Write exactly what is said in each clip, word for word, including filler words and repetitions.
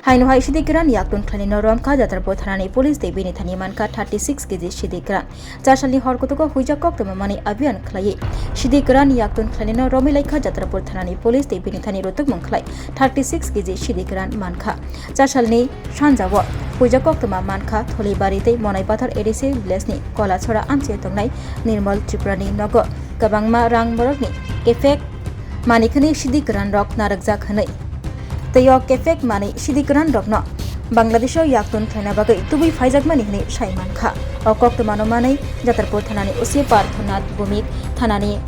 Haino hai sidi kwran yaktun khlainino romkha Jatrapur thanani police tei bini thani mankha thirty six kg sidi kwran. Chasalni hor kutugo huijak koktwma manwi abhiyan khlaiwi sidi kwran yaktun khlainino romwi laikha Jatrapur thanani police tei bini thani rutukmung khlai thirty six kg sidi kwran mankha. Chasalni sanjao huijak koktwma mankha Tholibari tei Monaipathar A D C village ni Kolachhora amchai tongnai Nirmal Tripurani nogo kwbangma rang borokni kefek Manikhani sidi kwran rok narwkjak hwnwi. Tei o kefek manwi sidi kwran rokno Bangladesh o yaktun khlaina bagwi tubui phaijakmani hwnwi sai mankha. O koktwmano manwi Jatarpur thanani O C Parthonath Bhumik, thanani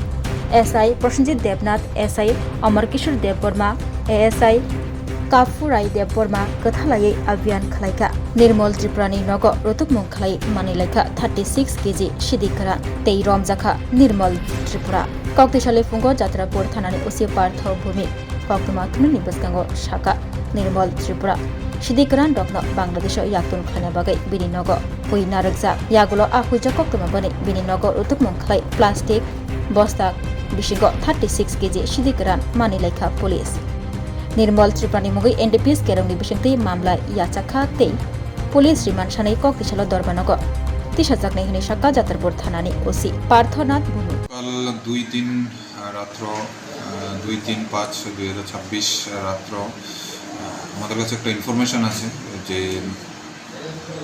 S I Prosenjit Debnath, S I Amar Kishore Debbarma, A S I Kapurai Debbarma kwthalaiwi abhiyan khlaikha. Nirmal Tripurani nogo rutukmung khlai manwi laikha thirty six kg sidi kwran tei romjakha Nirmal Tripura. Koktisali phungo Jatrapur thanani O C Partho Bhumik koktwma thumnini bwskango saka Nirmal Tripura sidi kwran rokno Bangladesh o yaktun khlaina bagwi bini nogo hui narwkjak. Yagulo a huijak koktwma boni bini nogo rutukmung khlai plastic bosta bisingo thirty six kg sidi kwran manwi laikha police. Nirmal Tripurani mungwi N D P S kerongni bisingtwi mamla yachakha tei police remand sanwi koktisalo dormanogo tisajaknai hwnwi sakha Jatarpur thanani O C Parthonath Bhumik. কাল দুই তিন, আহ, রাত্র, আহ, দুই তিন পাঁচ দুই হাজার ছাব্বিশ রাত্র, আহ, আমাদের কাছে একটা ইনফরমেশন আছে যে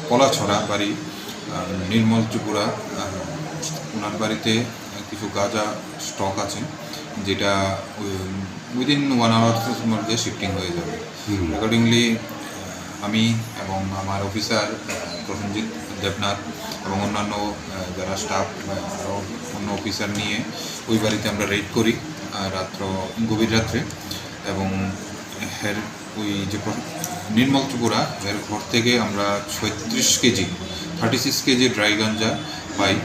কলাছড়া বাড়ি, আহ, নির্মল ত্রিপুরা, আহ, ওনার বাড়িতে কিছু গাঁজা স্টক আছে, যেটা উই-, উইদিন ওয়ান আওয়ার্সের মধ্যে শিফটিং হয়ে যাবে। হুম। অ্যাকর্ডিংলি, আহ, আমি এবং আমার অফিসার, আহ, প্রসেনজিৎ দেবনাথ এবং অন্যান্য, আহ, যারা স্টাফ, আহ, আরও অন্য অফিসার নিয়ে ওই বাড়িতে আমরা রেড করি, আহ, রাত্র, গভীর রাত্রে। এবং এর ওই যে প্র-, নির্মল ত্রিপুরা, এর ঘর থেকে আমরা ছয়ত্রিশ KG, thirty six KG dry ganja পাই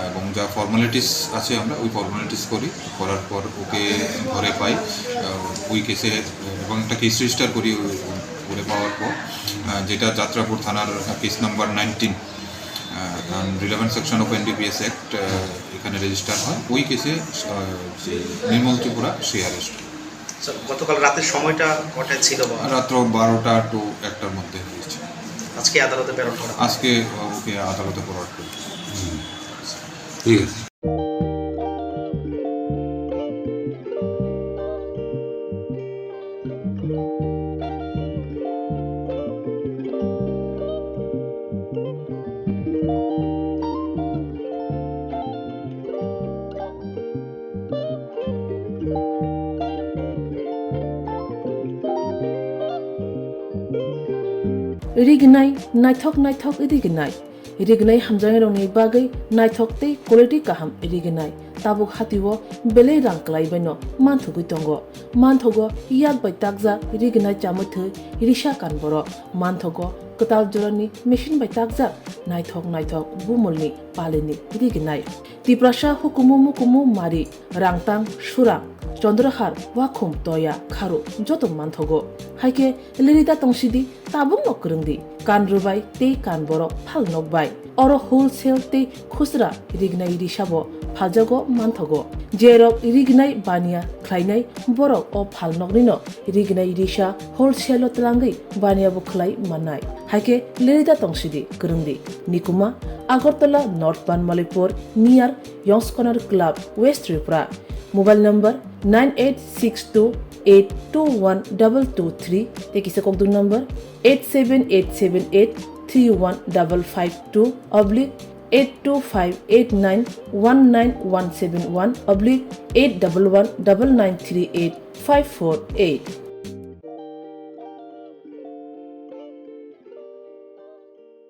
এবং যা ফর্মালিটিস আছে আমরা ওই ফর্মালিটিস করি, করার পর ওকে ঘরে পাই, আহ, ওই কেসে এবং একটা কেস রেজিস্টার করি ওই, ওরে পাওয়ার পর, আহ, যেটা যাত্রাপুর থানার case number nineteen, ah, relevant section of NDPS act, ah, এখানে রেজিস্টার হয়। ওই কেসে, আহ, যে নির্মল ত্রিপুরা সে অ্যারেস্ট। স্যার, গতকাল রাতের সময়টা কটায় ছিল বা? রাত্র বারোটা টু একটার মধ্যে হয়েছে। আজকে আদালতে প্রেরণ করা হবে? আজকে ওকে আদালতে ফরওয়ার্ড করবে। হুম। ঠিক আছে। Rignai, naithok naithok rignai. Rignai hamjaknairokni bagwi naithok tei quality kaham rignai. Tabuk hatio belai rang kwlaibaino manthogwi tongo. Manthogo yak bai takjak rignai chamwi thwi risa kan borok. Manthogo kwtal jorani machine bai takjak naithok naithok bumulni palini rignai. Tiprasa hukumu mukumu mari, rangtang, surang, chondrahar, wakhum, toya, kharu joto manthogo. Haikhe lerida tongsidi, tabukno kwrwngdi, kan rwbai tei kan borok phal nokbai. Oro wholesale tei khusra rignai risabo phaljago manthogo. Jerok rignai baniya khlainai borok o phalnoknino rignai risa wholesale-o twlangwi baniya bo khlai mannai. Haikhe lerida tongsidi, kwrwngdi. Nikuma, Agartala, North Banmalipur, near Yongs Corner Club, West Tripura. Mobile number nine eight six two eight two one double two three, tei kisa kokduk number eight seven eight seven eight three one double five two oblique eight two five eight nine one nine one seven one oblique eight double one double nine three eight five four eight.